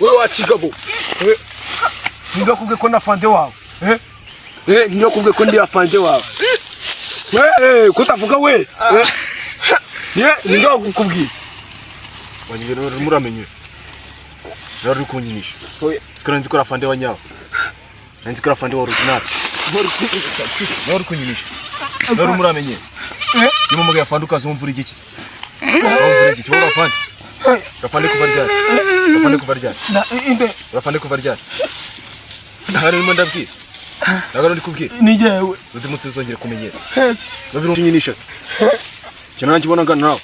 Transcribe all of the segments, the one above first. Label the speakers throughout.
Speaker 1: Wowe wakigabo. Eh, ninde wakubwiye ko nafande wawe? Eh? Eh, ninde wakubwiye ko ndi afande wawe? Eh, eh, kutavuga we. Eh. Ye, ninde wakubwiye?
Speaker 2: Wagize rero muramenye. Rero uri kunyinisha.
Speaker 1: Oya.
Speaker 2: Sikora nzi ko uri afande wa nyawe. Nzi ko uri afande wa original. Rero uri kunyinisha. Rero muramenye. Niba umugaye afande ukaza wumva uri igiki se? Wumva uri igiki? Wowe uri afande. Afande kuva ryari? Afande kuva ryari?
Speaker 1: Na inde
Speaker 2: Afande kuva ryari? Ntabwo arimo ndabwira. Ntabwo ari kubwira.
Speaker 1: Ni jewe.
Speaker 2: Undi munsi uzongera kumenyera.
Speaker 1: Eh,
Speaker 2: Babiri unyinisha. Kinanjye ubona ngana nawe.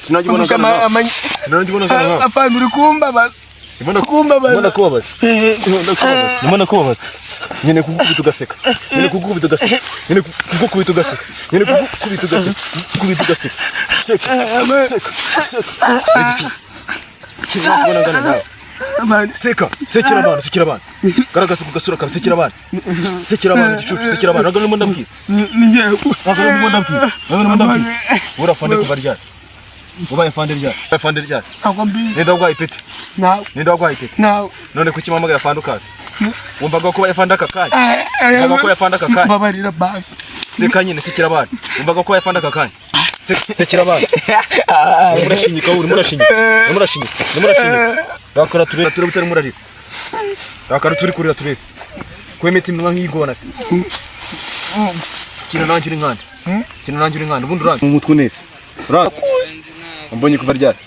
Speaker 2: Sinanjye ubona ngana nawe. Sinanjye ubona ngana nawe.
Speaker 1: Afande, uri kumbabaza.
Speaker 2: Ndimo
Speaker 1: Kumbabaza.
Speaker 2: ndakubabaza. Ndimo ndakubabaza. Nyine kugukubita ugaseka. Nyine kugukubita ugaseka. Nyine kugukubita ugaseka. Nyine kugukubita ugaseka. Kugukubita ugaseka. Seka. Seka. Seka. Igicu. Kintu kubona ngana nawe.
Speaker 1: Afande.
Speaker 2: Seka. Sekera abantu, sekera abantu. Garagaza ku gasura kawe, sekera abantu. Sekera abantu igicucu, sekera abantu. Ntabwo ndimo ndabwira.
Speaker 1: Ni jewe.
Speaker 2: Ntabwo ndimo ndabwira. Ntabwo ndimo ndabwira. Uri afande kuva ryari? Ubaye afande ryari? Ubaye afande ryari?
Speaker 1: Ntabwo mbizi.
Speaker 2: Ninde waguhaye ipeti?
Speaker 1: Nawe.
Speaker 2: Ninde waguhaye ipeti?
Speaker 1: Nawe.
Speaker 2: None kuki mpamagara afande ukaza? Wumvaga ko ubaye afande aka kanya? Wumvaga ko ubaye afande aka kanya?
Speaker 1: Mbabarira basi.
Speaker 2: Seka nyine, sekera abantu. Wumvaga ko ubaye afande aka kanya? Sekera abantu. Urimo urashinyika, urimo urashinyika. Urimo urashinyika. Urimo urashinyika. Rakara turebe, turebe utarimo urarira. Rakara turi kurira turebe. Kwemetse iminwa nk'iyigona se. Kina nanjye uri nkande. Kina nanjye uri nkande. Ubundi uranze. Mu mutwe neza. Uranze. Mbonye kuva ryari?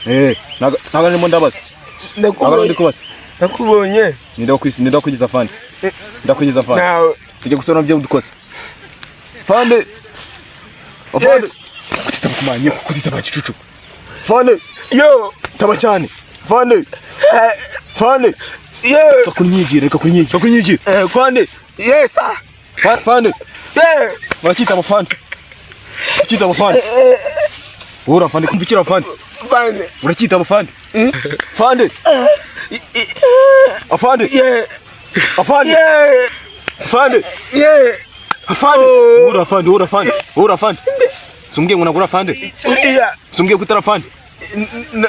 Speaker 2: Eh, ntabwo ndimo ndabaza. Ntabwo ndi kubaza.
Speaker 1: Nakubonye.
Speaker 2: Ninde wakwisi, ninde wakwigiza afande? Ndakwigiza afande.
Speaker 1: Nawe.
Speaker 2: Tujya gusora byo dukoze. Fande. Afande.
Speaker 1: Yes.
Speaker 2: Kutitaba kumanye, kutitaba gicucu. Fande.
Speaker 1: Yo.
Speaker 2: Taba cyane. Fande. Fande.
Speaker 1: Yo.
Speaker 2: Reka kunyigira, reka kunyigira. Reka kunyigira. Fande.
Speaker 1: Yes sir.
Speaker 2: Fande.
Speaker 1: Yeah.
Speaker 2: Baracyitaba fande. Uracyitaba fande. Ura fande, kumvikira fande.
Speaker 1: Fande.
Speaker 2: Uracyitaba fande. Fande. Afande.
Speaker 1: Yeah.
Speaker 2: Afande.
Speaker 1: Yeah.
Speaker 2: Afande.
Speaker 1: Yeah.
Speaker 2: Afande. Ura afande, ura afande. Ura afande. Sumbwiye ngo nagura afande.
Speaker 1: Yeah.
Speaker 2: Sumbwiye ko utari afande.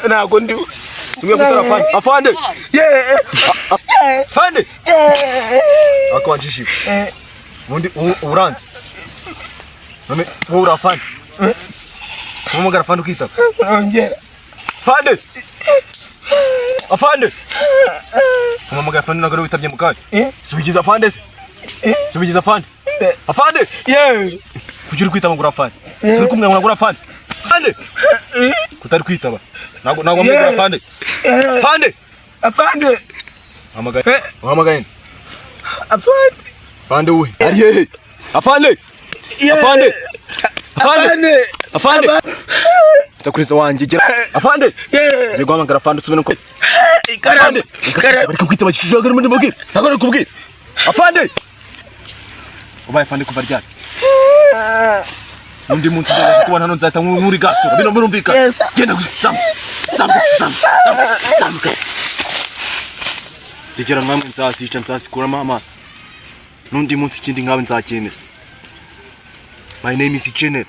Speaker 1: Ntabwo ndi.
Speaker 2: Sumbwiye ko utari afande. Afande.
Speaker 1: Yeah.
Speaker 2: Afande.
Speaker 1: Yeah.
Speaker 2: Akwanjishije. Ubundi uranze. None wowe uri afande. Uhamagara afande ukitaba.
Speaker 1: Ongera.
Speaker 2: Afande. Afande. Uhamagara afande ntabwo ari witabye mu kanya. Subigiza afande se. Subigiza afande. Afande.
Speaker 1: Yeah.
Speaker 2: Kuki uri kwitaba ngo uri afande? Si uri kumwe ngo uri afande? Afande. Kutari kwitaba. Ntabwo ntabwo wambaye afande. Afande.
Speaker 1: Afande.
Speaker 2: Uhamagaye. Uhamagaye nde?
Speaker 1: Afande.
Speaker 2: Afande uwe. Ari hehe? Afande.
Speaker 1: Yeah.
Speaker 2: Afande. Afande.
Speaker 1: Afande.
Speaker 2: Afande. Ndakuriza wanjye gera. Afande.
Speaker 1: Yeah.
Speaker 2: Ngiye guhamagara afande usubire uko.
Speaker 1: Ikaramu. Ikaramu.
Speaker 2: Bari kukwitaba kicujura ntabwo ndimo ndabwira. Ntabwo ndi kubwira. Afande. Ubaye afande kuva ryari? Undi munsi uzongera kukubona hano nzahita nkuri gasura. Bino birumvikana.
Speaker 1: Yes.
Speaker 2: Genda gusa. Zamuka. Zamuka. Zamuka. Zamuka. Ngegera namwe nzazica nzazikuramo amaso. N'undi munsi ikindi nkawe nzacyemeza. My name is General.